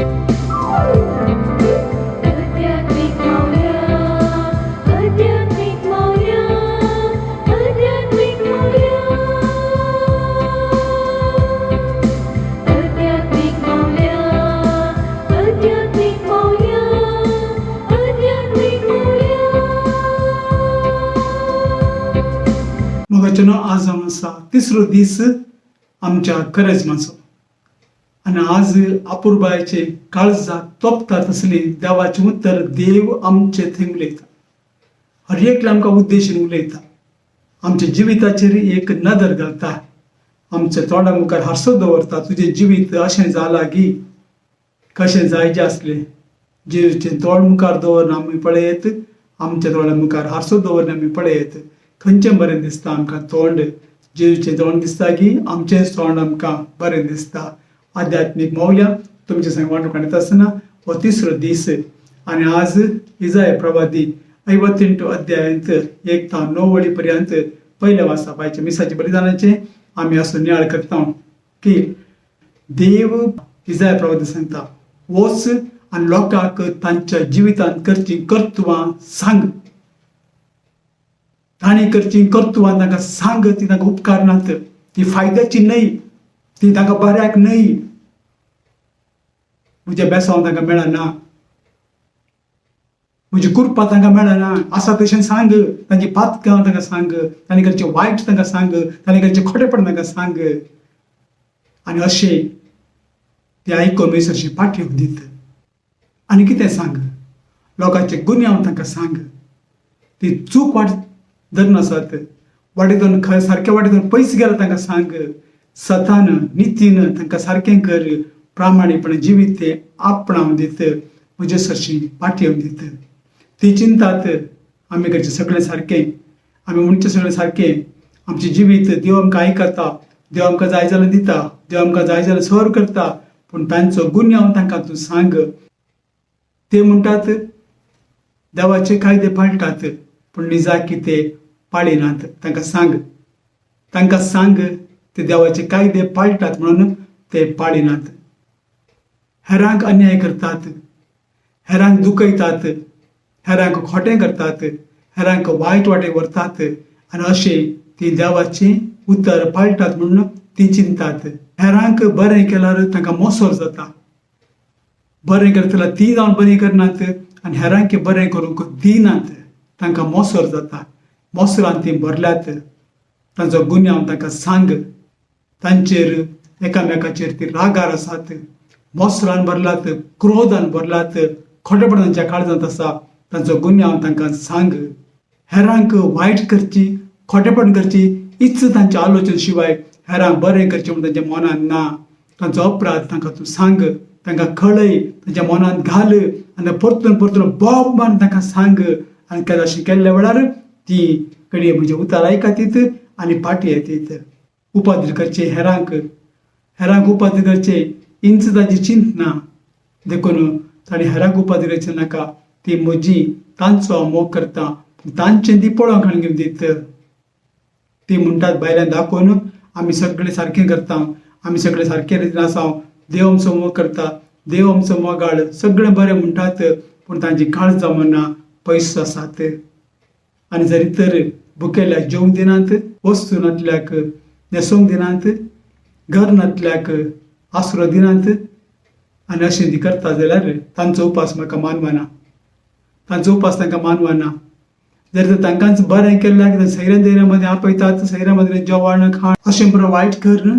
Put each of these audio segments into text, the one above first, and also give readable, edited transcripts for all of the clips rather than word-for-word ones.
आध्यात्मिक मावल्या, आध्यात्मिक मावल्या, आध्यात्मिक मावल्या, आध्यात्मिक मावल्या, आध्यात्मिक मावल्या, आध्यात्मिक मावल्या. मोगाचेनो, आज जावन आसा तिसरो दीस आमच्या करेजमाचो आनी आज अपुरबायचे काळजाक तोपता तसली देवाचें उतर देव आमचे थंय उलयता. हर एकले आमकां उद्देशीन उलयता, आमच्या जिविताचेर एक नदर घालता, आमच्या तोंडा मुखार हारसो दवरता. तुजें जिवीत अशें जालां गी, कशें जायचें आसलें? जेजूचें तोंड मुखार दवरून आमी पळयत, आमच्या तोंडा मुखार हारसो दवरून आमी पळयत, खंयचें बरें दिसता आमकां तोंड? जेजूचें तोंड दिसता की आमचेंच तोंड आमकां बरें दिसता? आध्यात्मीक मौल्यां तुमचे संग वांटून काडटा आसतना हो तिसरो दीस आनी आज इजाय प्रवादी 58 अध्यायांत 1 ते 9 वळी पर्यंत पयल्या वाचा पायचे मिसाचे बलिदानाचें आमी असो नियाळ करता की देव इजाय प्रवादी सांगता, वच आनी लोकांक तांच्या जिवितांत करचीं कर्तुवां सांग. तांणी करचीं कर्तुवां तांकां सांग, ती तांकां उपकारनात, ती फायद्याची न्हय, ती तांकां बऱ्याक न्हय. म्हजें बेसांव तांकां मेळना, म्हजी कृपा तांकां मेळना. आसा तशें सांग, तांची पातकां तांकां सांग, तांणी करचें वायट तांकां सांग, तांणी करचें खोटेपण तांकां सांग. आनी अशें ते आयकून अशी पाठयो दीत. आनी कितें सांग? लोकांचे गुन्यांव तांकां सांग. ती चूक वाट धरून आसात, वाटेंतून खंय सारक्या वाटेंतून पयस गेला तांकां सांग. सतान नितीन तांकां सारकें कर, प्रामाणीकपणान जिवीत ते आपणावन दीत, म्हजे सरशी पाठयेवन दीत. ती चिंतात आमी करचें सगळें सारकें, आमी म्हणचें सगळें सारकें, आमचें जिवीत देव आमकां आयकता, देव आमकां जाय जाल्यार दिता, देव आमकां जाय जाल्यार सर करता. पूण तांचो गुन्यांव तांकां तूं सांग. ते म्हणटात देवाचे कायदे पाळटात, पूण निजाकी ते पाळिनात. तांकां सांग, तांकां सांग, ते देवाचे कायदे पाळटात म्हणून ते पाळिनात. हेरांक अन्याय करतात, हेरांक दुखयतात, हेरांक खोटें करतात, हेरांक वायट वाटेक व्हरतात आनी अशें ती देवाचें उतर पाळटात म्हणून ती चिंतात. हेरांक बरें केल्यार तांकां मोसर जाता. बरें करतल्यार ती जावन बरीं करनात आनी हेरांक बरें करूंक दिनात, तांकां मोसर जाता. मोसरान ती भरल्यात. तांचो गुन्यांव तांकां सांग. तांचेर एकामेकाचेर ती रागार आसात, मोसरान भरलात, क्रोधान भरलात, खोटेपण तांच्या काळजांत आसा. तांचो गुन्यांव तांकां सांग. हेरांक वायट करची, खोटेपण करची इच तांचे आलोचन शिवाय हेरांक बरें करचें म्हूण तांच्या मनान ना. तांचो अपराध तांकां तूं सांग, तांकां कळय, तांच्या मनांत घाल आनी परतून परतून बोब मारून तांकां सांग. आनी केन्ना अशें केल्ल्या वेळार ती घडये म्हजें उतर आयकतीत आनी फाटीं येतीत. उपाद्र करचे हेरांक, हेरांक उपाद्र करचे इंच तांची चिंतना. देखून तांणी हेरांक उपाद्र करचें नाका. ती म्हजी तांचो हांव मोग करता, पूण तांचें ती पळोवंक हाडून घेवन दीत. ती म्हणटात भायल्यान दाखोवन आमी सगळें सारकें करता, आमी सगळें सारकें रितीन आसा, देव आमचो मोग करता, देव आमचो मोगाळ, सगळें बरें म्हणटात, पूण तांची काळजां मनां पयस आसात. आनी जरी तर भुकेल्याक जेवंक दिनात, वस्तू नातल्याक न्हेसोवंक दिनात, घर नातल्याक आसरो दिनात आनी अशें ती करता जाल्यार तांचो उपास म्हाका मानवना, तांचो उपास तांकां मानवना. जर तर तांकांच बरें केल्ल्याक सैऱ्यां दैऱ्यां मदें आपयतात, सैऱ्यां मदें जेवण खाण अशें बरें वायट करून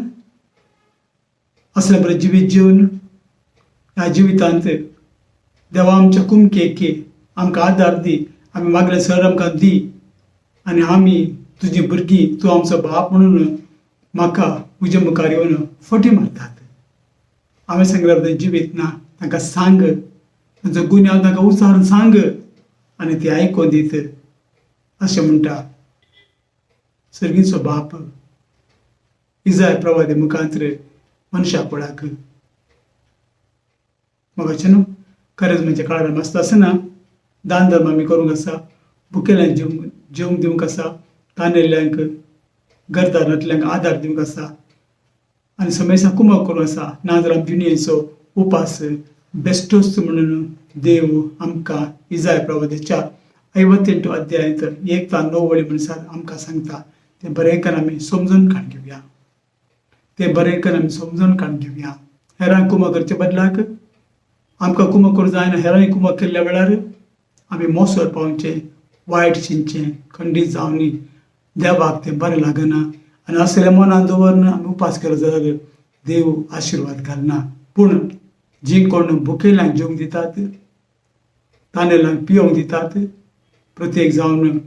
असलें बरें जिवीत जिवन ह्या जिवितांत देवा आमच्या कुमकेक आमकां आदार दी, आमी मागलें सर आमकां दी आनी आमी तुजी भुरगीं, तूं आमचो बाप म्हणून म्हाका म्हजे मुखार येवन फटी मारतात. हांवें सांगल्यार तें जिवीत ना. तांकां सांग, तांचो गुन्यांव तांकां उचारून सांग आनी ती आयकून दीत अशें म्हणटा सर्गीचो बाप इजाय प्रवादी मुखांत्र मनशा कुळाक. मोगाचे न्हू, खरेंच म्हणजे काळार मस्त आसना दान धर्म आमी करूंक आसा, भुकेल्यांक जेवंक दिवंक आसा, तानेल्ल्यांक गरदार नातल्यांक आदार दिवंक आसा आनी समेसा कुमक करूंक आसा. नाजाल्यार आमची जिणेचो उपास बेश्टोच म्हणून देव आमकां इजाय प्रवादाच्या 58 अध्यायांत 1 ते 9 वळी म्हणसार आमकां सांगता. तें बरें करून आमी समजून काडून घेवया, तें बरें करून आमी समजून काडून घेवया. हेरांक कुमक करचे बदलाक आमकां कुमक करूं जायना, हेरांनी कुमक केल्ल्या वेळार आमी मोसर पावचें, वायट चिंतचें, खंडीत जावनी देवाक तें बरें लागना. आनी असलें मनान दवरून आमी उपास केलो जाल्यार देव आशिर्वाद घालना. पूण जी कोण भुकेल्यांक जेवंक दितात, तानेल्यांक पियोंक दितात, प्रत्येक जावन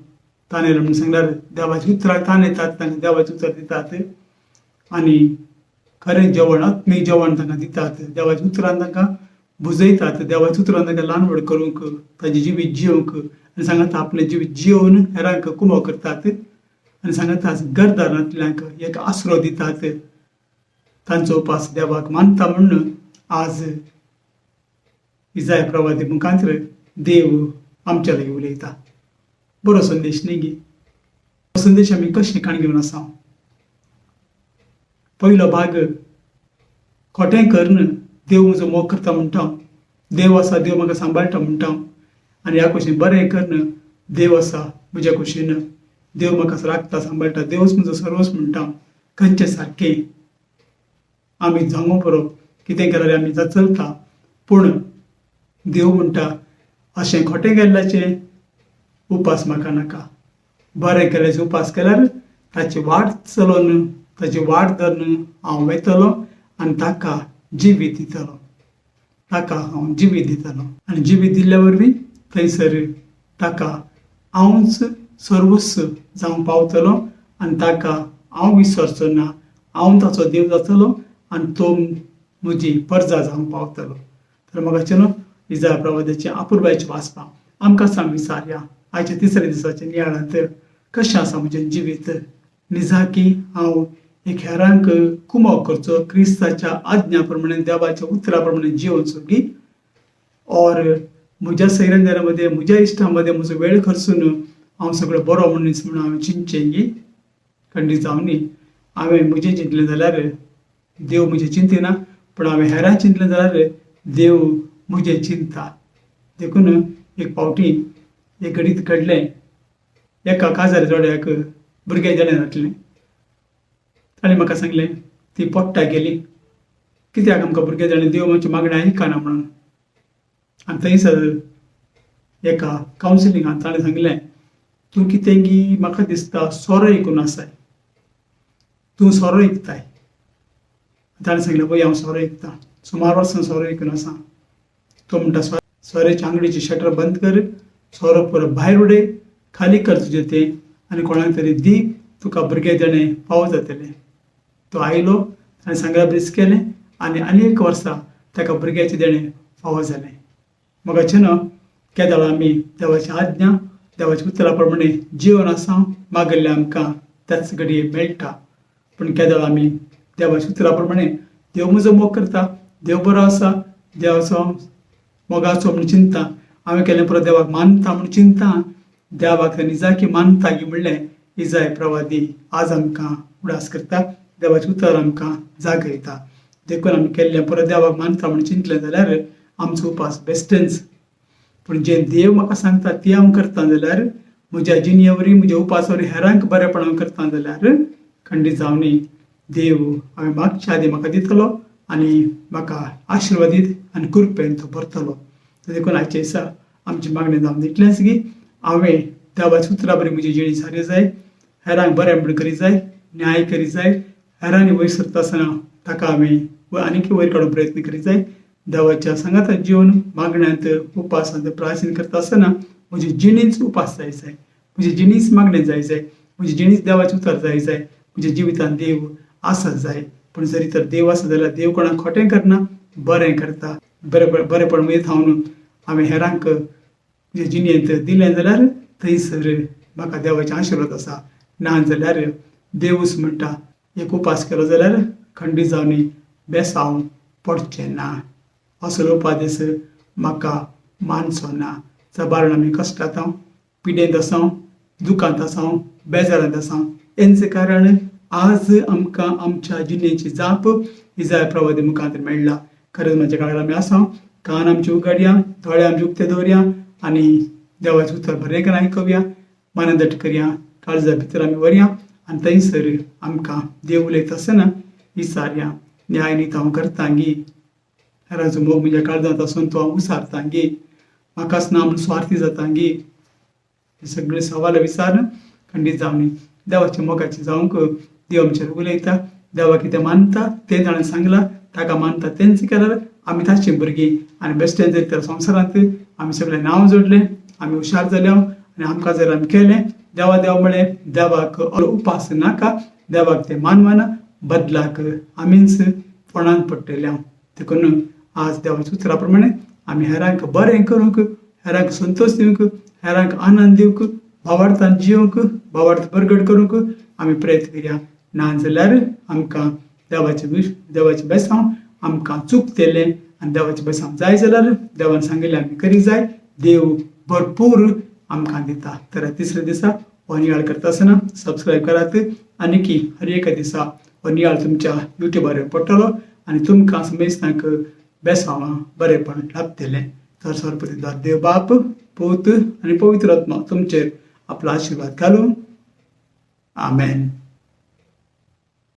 तानेल म्हणून सांगल्यार देवाची उतरां तान येतात, तांकां देवाचें उतर दितात आनी खरें जेवण, आत्मीक जेवण तांकां दितात, देवाच्या उतरान तांकां बुजयतात, देवाच्या उतरान तांकां ल्हान व्हड करूंक, तांचें जिवीत जियोवंक आनी सांगता आपलें जिवीत जियोवन हेरांक कुमो करतात आनी सांगता गरदारांतल्यांक एक आसरो दितात. तांचो उपास देवाक मानता म्हणून आज इजाय प्रवादी मुखांतर देव आमच्या लागीं उलयता. बरो संदेश न्ही गी? हो संदेश आमी कशें काण घेवन आसा? पयलो भाग, खोटें करून देव म्हजो मोग करता म्हणटा, देव आसा, देव म्हाका सांबाळटा म्हणटा, आनी ह्या कुशीन बरें करून देव आसा म्हज्या कुशीन, देव म्हाका राखता सांबाळटा, देवच म्हजो सर्वस म्हणटा. खंयचें सारकें आमी जावंक पुरो, कितें केल्यार आमी चलता. पूण देव म्हणटा अशें खोटें केल्ल्याचें उपास म्हाका नाका, बरें केल्याचे उपास केल्यार ताची वाट चलोवन, ताची वाट धरून हांव वयतलो आनी ताका जिवीत दितलो, ताका हांव जिवीत दितलो. आनी जिवीत दिल्ल्या वरवीं थंयसर ताका हांवच सर्वस्व जावंक पावतलो आनी ताका हांव विसरचो ना, हांव ताचो देव जातलो आनी तो म्हजी परजा जावंक पावतलो. तर म्हाका न्हू इजाय प्रवादाची अपुरबायेची वाचपां आमकां सांग विचारया आयच्या तिसऱ्या दिसाच्या नियाळांत कशें आसा म्हजें जिवीत. निजाकी हांव एक हेरांक कुमक करचो, क्रिस्ताच्या आज्ञा प्रमाणे, देवाच्या उतरा प्रमाणे जियोवचो की, और म्हज्या सैरंदरा मदें, म्हज्या इश्टां मदें म्हजो वेळ खर्चून हांव सगळो बरो मनीस म्हणून हांवें चिंतचें की. खंडीत जावनी हांवें म्हजें चिंतलें जाल्यार देव म्हजें चिंतिना, पूण हांवें हेरां चिंतलें जाल्यार देव म्हजें चिंतता. देखून एक फावटी एक घडीत घडलें, एका काजार जोड्याक भुरगें जालें नासलें. ताणें म्हाका सांगलें ती पोट्टा गेली, कित्याक आमकां भुरगें जालें, देव आमची मागणें आयकना म्हणून. आनी थंयसर एका कावन्सिलिंगान ताणें सांगलें, तूं कितें गी म्हाका दिसता सोरो इकून आसाय, तूं सोरो इकताय. ताणें सांगलें, पळय हांव सोरो इकतां, सुमार वर्सां सोरो इकून आसा. तो म्हणटा सोऱ्याच्या आंगडीची शटर बंद कर, सोरो पुरो भायर उडय, खाली कर तुजें तें आनी कोणाक तरी दी, तुका भुरगें देणें फावो जातलें. तो आयलो, ताणें सांगल्या ब्रिस केलें आनी आनी एक वर्सा ताका भुरग्याचें देणें फावो जालें. मोगाचें न्हू केदळ आमी देवाची आज्ञा, देवाच्या उतरा प्रमाणे जिवन आसा, मागिल्लें आमकां त्याच घडये मेळटा. पूण केदळ आमी देवाच्या उतरा प्रमाणे देव म्हजो मोग करता, देव बरो आसा, देवाचो मोगाचो म्हूण चिंता, हांवें केलें पुरो देवाक मानता म्हूण चिंता, देवाक निजाकी मानता की म्हणलें इजाय प्रवादी आज आमकां उडास करता, देवाचें उतर आमकां जागयता. देखून आमी केल्लें पुरो देवाक मानता म्हूण चिंतलें जाल्यार आमचो उपास बेश्टेंच. पूण जें देव म्हाका सांगता तें हांव करता जाल्यार, म्हज्या जिणये वरवीं, म्हज्या उपासा वरवीं हेरांक बरेपणान करता जाल्यार खंडीत जावनी देव हांवें मागच्या आदीं म्हाका दितलो आनी म्हाका आशिर्वादीत आनी कृपेन तो भरतलो. देखून आयच्या दिसा आमची मागणें जावन इतलेंच की हांवें देवाच्या उतरा बरी म्हजी जिणी सारी जाय, हेरांक बरें म्हण करी जाय, न्याय करी जाय, हेरांनी वयर सरता आसतना ताका हांवें आनीक वयर काडूंक प्रयत्न करी जाय. देवाच्या सांगातान जिवन मागण्यांत, उपासांत, प्रार्थना करता आसतना म्हजी जिणीच उपास जाय जाय, म्हजी जिणीच मागणें जाय जाय, म्हजी जिणीच देवाचें उतर जाय जाय, म्हज्या जिवितांत देव आसा जाय. पूण जरी तर देव आसा जाल्यार देव कोणाक खोटें करना, बरें करता. बरें बरेंपण म्हजें थावन हांवें हेरांक म्हजे जिणेंत दिलें जाल्यार थंयसर म्हाका देवाचें आशिर्वाद आसा. ना जाल्यार देवूच म्हणटा एक उपास केलो जाल्यार खंडीत जावनी बेसांव पडचें ना, असलो उपादेस म्हाका मानचो ना. चबारण आमी कश्टांत हांव, पिडेंत आसा, दुखांत आसा, बेजारांत आसा. हेंच कारण आज आमकां आमच्या जिणेची जाप इजाय प्रवादी मुखांत मेळ्ळा. खरेंच म्हज्या काळार आमी आसा. कान आमचे उगडया, दोळे आमचे उक्ते दवरया आनी देवाचें उतर बरें करून आयकुया, मानदट करया, काळजा भितर आमी व्हरया आनी थंयसर आमकां देव उलयता आसतना विचारया, न्याय नीत हांव करता गी, हेरांचो मोग म्हज्या काळजांत आसून तो हांव उसारता गी, म्हाकाच ना म्हूण स्वार्थी जाता गी. हे सगळे सवाल विचार खंडीत जावनी देवाच्या मोगाचे जावंक देव आमचेर उलयता. देवा कितें मानता तें ताणें सांगलां, ताका मानता तेंच केल्यार आमी ताची भुरगीं आनी बेश्टें जर तर संवसारांत आमी सगळें नांव जोडलें, आमी हुशार जाले आनी आमकां जर आमी केलें देवा देवा म्हळें, देवाक उपास नाका, देवाक तें मानवना, बदलाक आमीच फोंडांत पडटले. देखून आज देवाच्या उतरा प्रमाणे आमी हेरांक बरें करूंक, हेरांक संतोश दिवंक, हेरांक आनंद दिवंक, भावार्थान जिवंक, भावार्थ बरगड करूंक आमी प्रयत्न करया. ना जाल्यार आमकां देवाचें बेसांव आमकां चुकतलें आनी देवाचें बेसांव जाय जाल्यार देवान सांगिल्लें आमी करींक जाय. देव भरपूर आमकां दिता. तर तिसऱ्या दिसा हो नियाळ करता आसतना सबस्क्रायब करात आनी की हर एका दिसा हो नियाळ तुमच्या युट्यूबार पडटलो आनी तुमकां समेस्तांक बेसांवां बरेंपण लाभतलें. तर सरपती देव बाप, पूत आनी पवित्र आत्मा तुमचेर आपलो आशिर्वाद घालूं. आमेन.